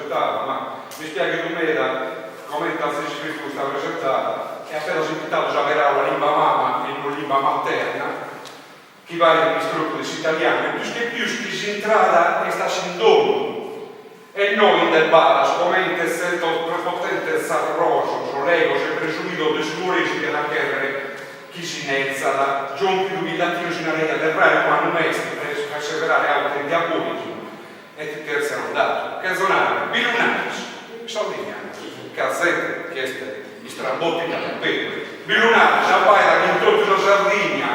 presentada, ma m'est piaghidu meda comente azis iscritu custa presentada e apedas impitadu sa peràula limba mama e no limba materna, chi paret un'istropu de s'italianu e pius che pius chi s'intrada est a s'indonu e no in de badas comente tzertos prepotentes tzarrosos, legos e presumidos de su nuoresu diant a chèrrere chi si nelzat, giòmpidu chi in latinu si naraiat errare humanum est, perseverare autem diabolicum, et tertia non datur. Cherzo nàrrere, bi lu naras, in Sardigna, ca zente chi est istrambòtica de aberu, bi lu naras, abbàida chi in totu sa Sardigna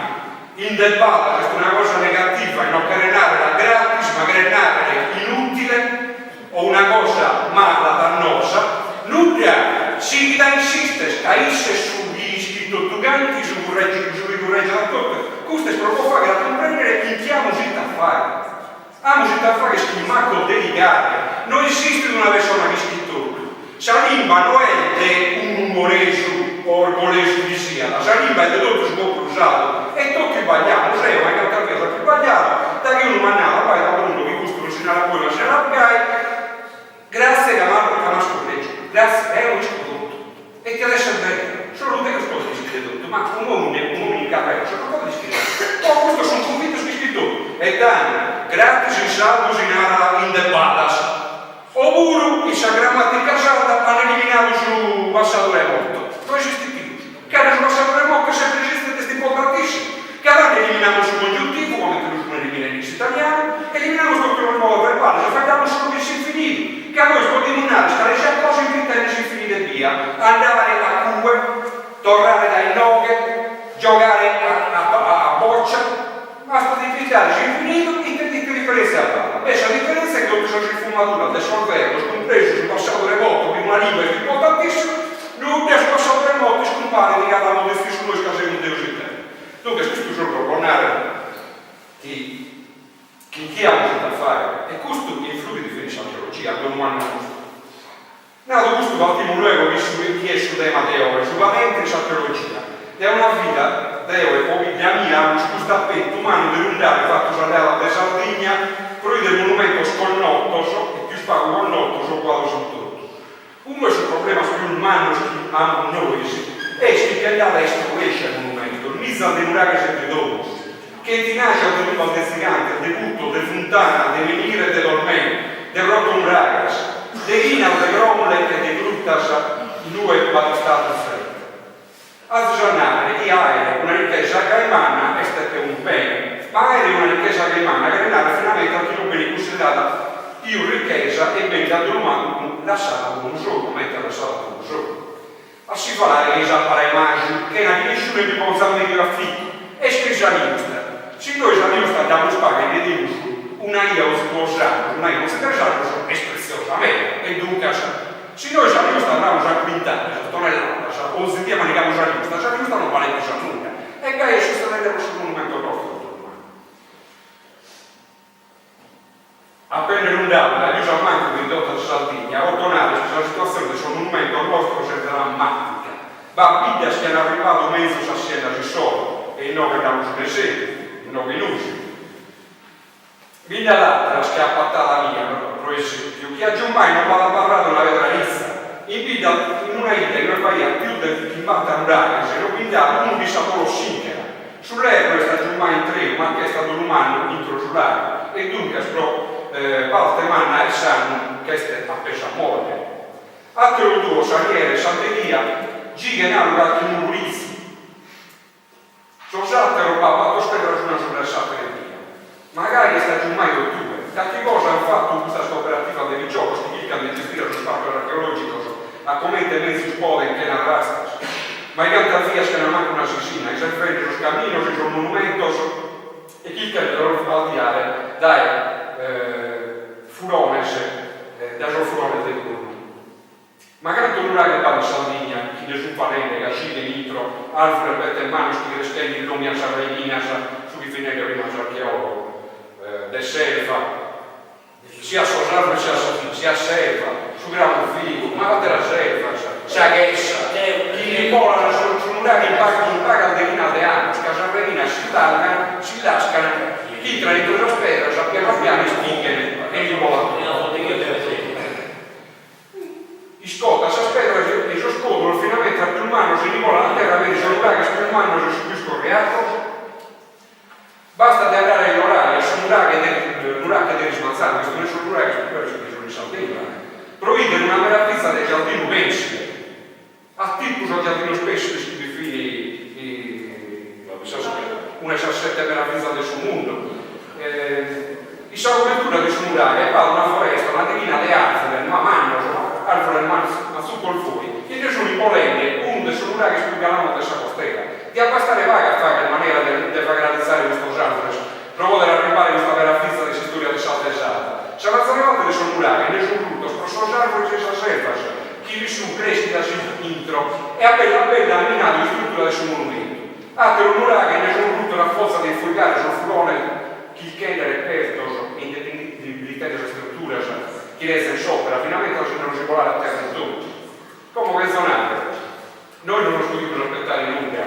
in de badas est una cosa negativa e no cheret nàrrere a gratis, ma cheret nàrrere inùtile o una cosa mala, dannosa, nudda, sighit a insistere ca isse est su chi ischit totu cantu, su chi curregiat a totu. Custu est pro bos fàghere a cumprèndere chin chi amus ite a fàghere. Amus ite a fàghere chin macos de ligare. No esistit una persona chi ischit totu. Sa limba no est de unu nuoresu o orgolesu chi siat, sa limba est de totu su pòpulu sardu e totu isbagliamus, eo maicantas bias apo isbagliadu, daghi unu m'at nadu, abbàida Bruno chi custu non si narat goi ma si narat gai, Gratzie ca m'as curregidu, gratzie, eo no isco totu. E tiat esser beru, solu Deus podet ischire totu, ma un'omine, un'omine in carre e ossa non podet ischire totu. Oh, custos sun cunvintos chi ischin totu. E tando, gratis in sardu si narat in de badas. O puru, in sa grammatica sarda an eliminadu su passadu remoto. No esistit pius. Cando su passadu remoto est sempre esistit est importantissimu. Ca tando eliminamus su congiuntivu, comente lu sun eliminende in s'italianu, eliminamus totu sos modos verbales e faeddamus solu chin s'infinidu, ca nois podimus narrer cale siat cosa impitende s'infinidu ebbia, andare a cue, torrare dae inoghe, giogare a boccia, bastat impitare s'infinidu, ite ite diferentzia b'at? Beh, sa diferentzia est chi totu sas isfumaduras de sos verbos, cumpresu su passadu remoto chi in una limba est importantissimu, nudda, su passadu remoto iscumparit ca l'amus detzisu nois ca semus Deus in terra. Duncas custu solu pro bos narrer chi chin chie amus ite a fagher e custu influit finas in s'archeologia, a dolu mannu nostru. Nadu custu partimus luego chin su chi est su tema de oe, su padente in s'archeologia. Dae una vida deo e pobidda mia amus custu apentu mannu de rundare fatu sas leadas de Sardigna pro 'ider monumentos connotos e pius pagu connotos o cuados in totu. Unu 'e sos problemas pius mannos chi amus nois est chi che nd'at a istroescia 'e monumentos, mizas de nuraghes e de domos, chentinajas de tumbas de zigantes, de putos, de funtanas, de menhir e de dolmen, de protonuraghes, deghinas de cromlech e de grutas inue b'at istadu zente. Azis a nàrrere chi àere una richesa gai manna est unu bene, ma àere una richesa gai manna cheret nàrrere finamentas chi non benit cunsiderada pius richesa e benit a dolu mannu lassada a bonu sou, comente lassada a bonu sou. A si falare che-i s'àpara 'e maju, chena chi nisciunu bi ponzat mèdiu e aficu. Est che-i sa liusta. Si nois sa liusta nd'amus paga e nde 'idimus una 'ia onzi duos annos, una 'ia onzi tres annos, est pretziosa meda e duncas Si nois sa liusta nd'amus a cuintales, a tonelladas, onzi die manigamus sa liusta, sa liusta non balet pius a nudda. E gai est sutzedende pro sos monumentos nostros, a dolu mannu. Apende rundadu dae pius a mancu in tota sa Sardigna, poto narrer chi sa situatzione de sos monumentos nostros est drammàtica. B'at biddas chi an arribbadu menzus sas siendas issoro, e inoghe nd'amus un'esempiu, inoghe in Osilo. Bi nd'at àteras che a Patada mia, pro esèmpiu, chi agiummai non b'at abarradu una pedra ritza. In bidda, in una 'idda inue b'aiat pius de chimbanta nuraghes, no bi nd'at unu chi sa tholos sìnchera. Su lerru est agiummai intreu, ma ch'est a dolu mannu intro su lagu e duncas pro parte manna 'e s'annu ch'est a pesamodde. Àteros duos, S'Aliera e Sant'Elia, gighen alu calchi muru ritzu. Sos àteros b'at bator pedras una subra s'àtera ebbia. Magari est agiummai totue. Calchi cosa an fatu custas cooperativas de piciocos chi chircan de gestire sos parcos archeològicos a comente menzus poden chena trastas. Maicantas vias chena mancu una sisina, iservende sos caminos e sos monumentos e chircan de los bardiare dae furones, dae sos furones de turnu. Ma cantos nuraghes b'at in Sardigna chi nde sunt falende ca sighen intro àrvures bete mannos chi creschende illòngian sas raighinas, su chi fit nende prima s'archeòlogu, de s'erva, siat sos àrvures siat sa siat s'erva, su crabufigu, ma àteras ervas, sa chessa, chi imbolan su su nuraghe in pagas in pagas deghinas de annos, ca sas raighinas si illargan, si illascan, ch'intran intro sas pedras, pianu a pianu ispinghen e l'imbolan totu. una meraviza de giardinu pensile, a tipu sos giardinos pensiles chi bi fin in sas una 'e sas sette meravizas de su mundu. In sa cobertura de su nuraghe b'at una foresta, una deghina de àrvures, ma mannos, àrvures matzucolfoi, chi nde sunt imbolende unu de sos nuraghes prus galanos de sa costera. Diat bastare pagu a fagher manera de de fagher alizare custos àrvures pro poder arribbare custa meraviza de s'istòria de s'arte sarda. Sa mazore parte de sos nuraghes nde sunt rutos pro sos àrvures e sas ervas chi bi sunt crèschidas intro e a bella a bella ant minadu s'istrutura de su monumentu. Àteros nuraghes nde sunt rutos a fortza de isfogliare sos furones chirchende repertos e indebilitende sas istruturas chi rezen s'òpera, finamentas si nde los imbolare a terra etotu. Como cherzo nàrrere, nois non nos podimus aspetare nudda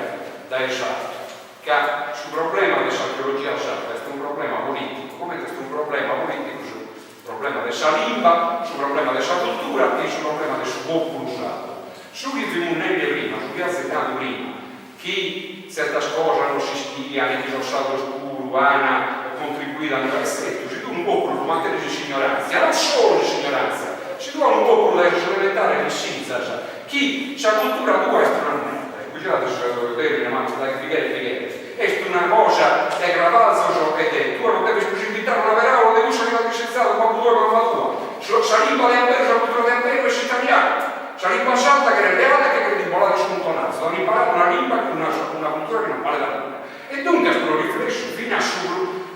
dae s'artu, ca su problema de s'archeologia sarda est unu problema polìticu, comente est unu problema polìticu su problema de sa limba, su problema de sa cultura e su problema de su pòpulu sardu. Su chi fimus nende prima, su chi azis nadu prima, chi tzertas cosas non s'ischian e chi sos sardos puru an contribuidu a nde est tzertu, si tue unu pòpulu lu mantenes in s'ignoràntzia, non solu in s'ignoràntzia, si tue a unu pòpulu dae sas elementares l'insinzas chi sa cultura tua est una merda, iscusade su termine ma dae chi cheret bi cheret, est una cosa de cravalzos e de tue non deves prus inventare una peràula de cussa chi t'at insinzadu babbu tuo e mama tua, sa limba de aberu, sa cultura de aberu est s'italianu. Sa limba sarda cheret leada e che cheret imbolada in su muntonarzu, t'an imparadu una limba cun una una cultura chi non balet a nudda. E duncas pro riflessu finas su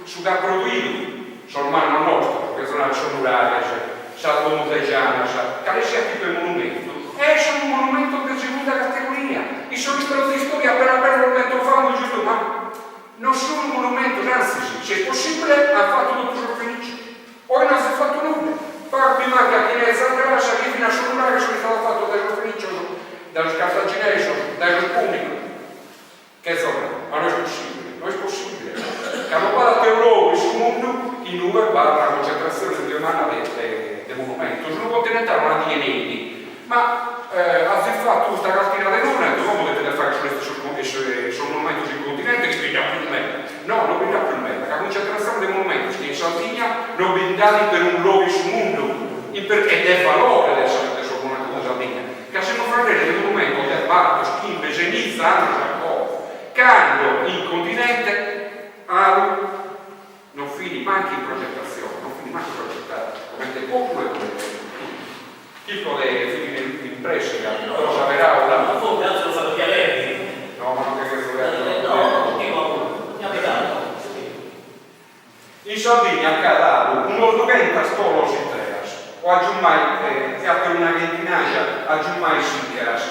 su chi at produidu sos mannos nostros, cherzo narrer sos nuraghes, sas domus de janas, cale siat tipu 'e monumentu, est unu monumentu de segunda categoria. In sos libros de istoria appena appena los mentovamus giustu ma non sun monumentos, antzis, si est possibile, an fatu totu sos fenicios. Oe no azis fatu nudda. Pagu bi mancat chi nerzat cras chi finas sos nuraghes sunt istados fatos dae sos fenicios, dae sos cartaginesos, dae sos pùnicos. Cherzo nai, ma no est possìbile, no est possìbile, ca no b'at àteru logu in su mundu in ue b'at una concentratzione goi manna de de monumentos. Unu continentale una die neit, ma azis fatu custa cartina de Nuremberg, como depides fagher su restu 'e sos sos monumentos in continente chi bi nd'at prus meda. No, no bi nd'at prus meda, ca cuncentrazione de monumentos che in Sardigna no bi nd'at in perunu logu in su mundu, in per e de valore de sa de sos monumentos de Sardigna, ca semus faeddende de monumentos de bator, chimbe, semiza annos a como, cando in continente alu non fit mancu in progettazione, non fit mancu progettadu comente populu e comente cultura. Chirco de finire in presse ca pro sa peràula. No, ma non che cherzo leare tropu tempus. In Sardigna ch'at alu unos dughentas tholos intreas, o agiummai e ateruna chentinaja agiummai sìncheras.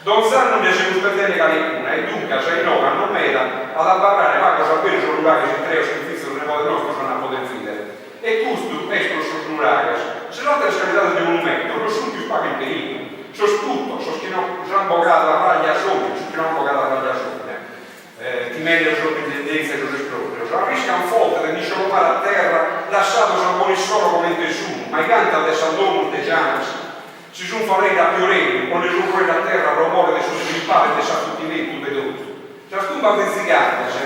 Donz'annu nde semus perdende calecuna e duncas a inoghe a non meda at a abarrare pagos aberu sos nuraghes intreos chi fizos e nebodes nostros an a poder bìdere. E custu est pro sos nuraghes. Sas àteras calidades de monumentos non sunt pius pagu in perìgulu. Sos putos, sos chi no s'ant bogadu a raglia a s'òmine, sos chi no ant bogadu a raglia a s'òmine, timende sa soprintendèntzia e sos espròprios, arriscant forte de nd'isciolomare a terra lassados a bon'issoro comente sun, maicantas de sas domus de janas si sunt falende a pioreddu o nde sunt ruende a terra pro more de su disimparu e de s'afutimentu de totu. Sas tumbas de zigantes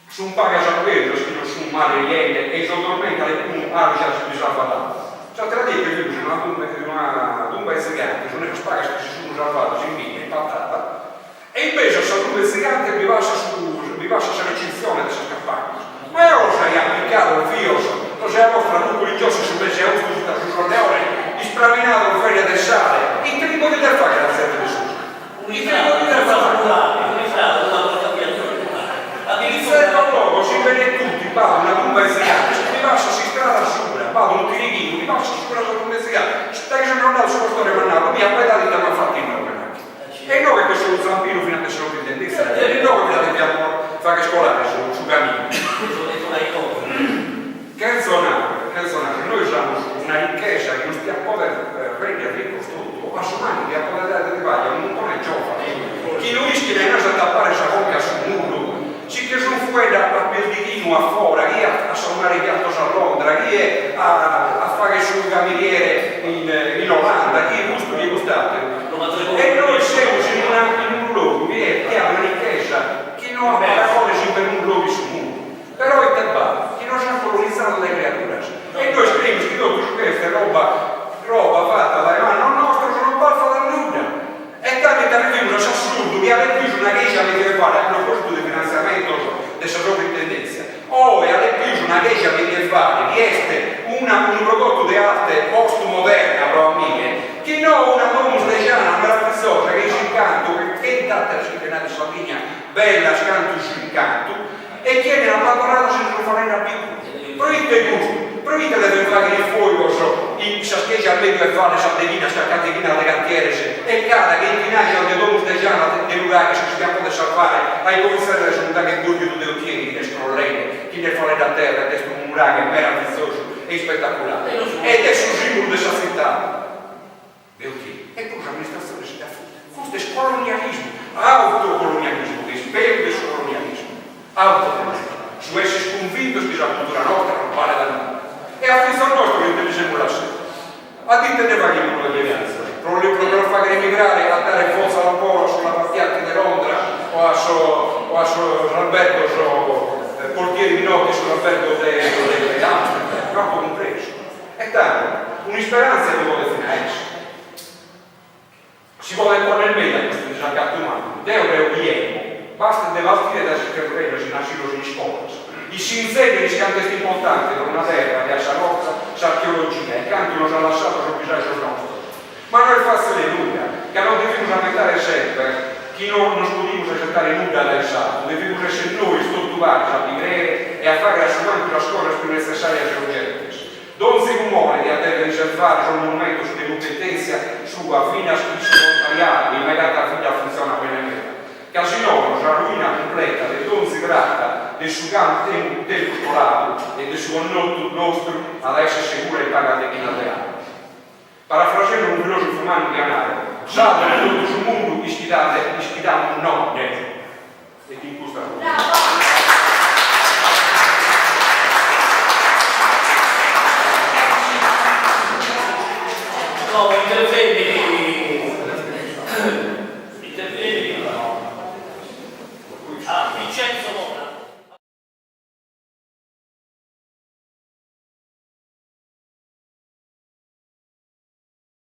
sunt pagas a beru sas chi non sunt male riende e in sos dolmen calecunu alu già si bi salvat. S'àtera die che fimus in una tumba in una tumba 'e zigantes, una 'e sas pagas chi si sunt salvadas in bidda, in Patada, e invece a sa tumba 'e zigante bi passat su bi passat sa recintzione de sas campagnas. Ma eo los aia picados bios, los aia postos a Nùgoro in giosso in su mese 'e austu sutta su solleone, ispraminados bene de sale, ite li podides fagher a zente de susu? Ite li podides fagher? In tzertos logos in Benetutti b'at una tumba 'e zigantes chi bi passat s'istrada subra, b'at unu tirighinu chi passat subra sa tumba 'e zigantes, dae chi so torradu su pastore m'at nadu, mi abbaidade ite m'an fatu inoghe, nachi. E inoghe ch'est su zampinu finas de sovrintendèntzia, e inoghe bi la depiat fagher colare su su caminu. Cherzo narrer, cherzo narrer, nois amus una richesa chi nos diat poder render ricos totu, o a su mancu diat poder dare de tribagliu a unu muntone 'e giovanos chi no ischin a inue s'atapare sa conca a su muru, si che sun fuende a perdighinu a fora, chie a samunare piatos a Londra, chie a a fagher su cameriere in in Olanda, chie custu chie cust'ateru. E nois semus in una in unu logu chi est chi at una richesa chi no at paragones in perunu logu in su mundu. Però ite b'at? Chi nos ant colonizadu dae criaduras. E nois creimus chi totu su chi est roba roba. prodottu de arte post-moderna pro a mie, chi no una domus de janas meravizosa che s'incantu che chent'atteras chi tenat in Sardigna bellas cantu s'incantu e chi 'enen abbandonadas e sun falende a bicculos. Proite custu? Proite deven fagher isfoigos in sas chejas medioevales a deghinas ca ch'at deghinas de cantieres e ch'at chentinajas de domus de janas de nuraghes chi si diant poder sarvare a incomintzare dae su nuraghe Burghidu de Otieri chi nd'est crollende, chi nd'est falende a terra ed est unu nuraghe meravizosu e ispettaculare ed est su simbulu de sa tzitade de Otieri. E puru s'amministratzione si nd'afutet. Custu est colonialismu, autocolonialismu, chi est peus de su colonialismu. Autocolonialismu, su esser cunvintos chi sa cultura nostra non balet a nudda. E a fizos nostros ite lis semus lassende? A ite nde faghimus nois de fizos? Pro li pro che los fagher emigrare a dare forza lavoro a sos lavapiatti de Londra o a sos o a sos albergos portieri di notte in sos albergos de de Amsterdam? No apo cumpresu. E tando, un'isperantzia bi podet fina esser. Si podet ponner meda a custu disacatu mannu, deo creo chi emmo, bastet de partire dae sos cherveddos naschidos in iscolas, issinzende·lis cantu est importante pro una terra che a sa nostra s'archeologia e cantu nos an lassadu sos bisajos nostros. Ma no est fatzile nudda, ca nos devimus ammentare semper chi no nos podimus aisetare nudda dae s'atu, devimus esser nois totu paris a bi creere e a fagher a su mancu sas cosas pius netzessarias e urgentes. Donzi cumone diat dever riservare sos monumentos de cumpetèntzia sua finas chi su volontariadu in medas biddas funtzionat bene meda, ca si nono sa ruina cumpleta de donzi trata de su tempus coladu e de su connotu nostru at a esser segura in pagas deghinas de annos. Parafrasende unu filòsofu mannu dia narrer, Sardos de totu su mundu ischidade ischidamus·nos·nde. E chin custa Como intervenit.